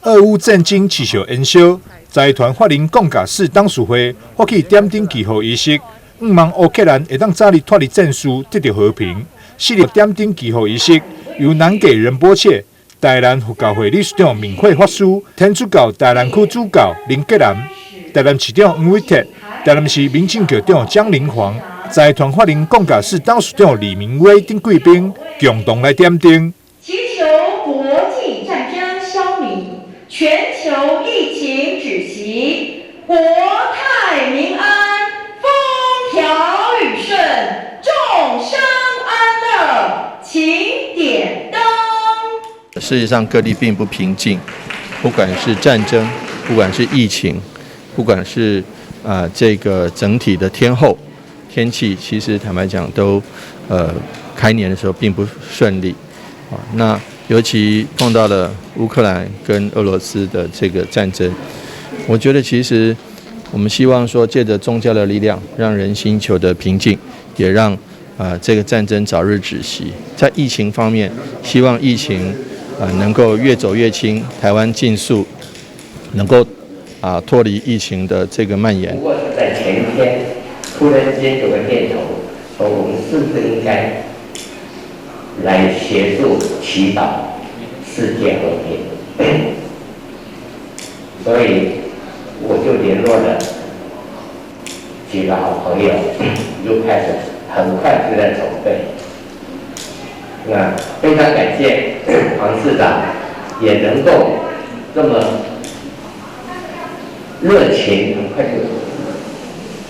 俄烏戰爭持續延燒，財團法人廣覺寺董事會發起點燈祈福儀式，向望烏克蘭會當早日脫離戰事，得著和平。四日點燈祈福儀式由南給仁波切、台南佛教會理事長明慧法師、天主教台南區主教林吉南、台南市長黃偉哲、台南市民政局長江林煌、財團法人廣覺寺董事長李明威等貴賓共同來點燈。祈求國際戰爭消弭，全球疫情止息，國泰民安，風調雨順，眾生安樂。請點燈。事實上，各地並不平靜，不管是戰爭，不管是疫情，不管是這個整體的天候天氣，其實坦白講都開年的時候並不順利。啊，那尤其碰到了烏克蘭跟俄羅斯的這個戰爭，我覺得其實我們希望說，借着宗教的力量，讓人心求得平靜，也讓這個戰爭早日止息。在疫情方面，希望疫情能夠越走越輕，台灣盡速能夠脫離疫情的這個蔓延。不過是在前天，突然間有個念頭，說我們是不是應該來協助祈禱世界和平？所以我就聯絡了幾個好朋友，就開始很快就在籌備。那非常感謝黃市長也能夠這麼熱情，很快就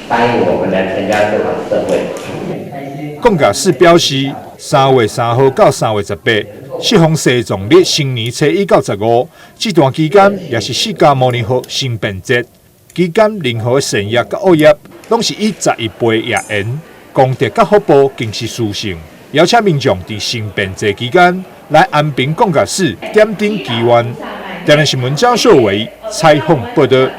答應我們來參加這場盛會。廣覺寺表示，3月3號到3月18，適逢西藏曆新年初一到15，這段期間也是釋迦牟尼佛成便節。期間任何善業佮惡業，攏是以11倍業緣，功德佮福報更是殊勝。邀請民眾佇成便節期間來安平廣覺寺點燈祈願。台南新聞張秀維採訪報導。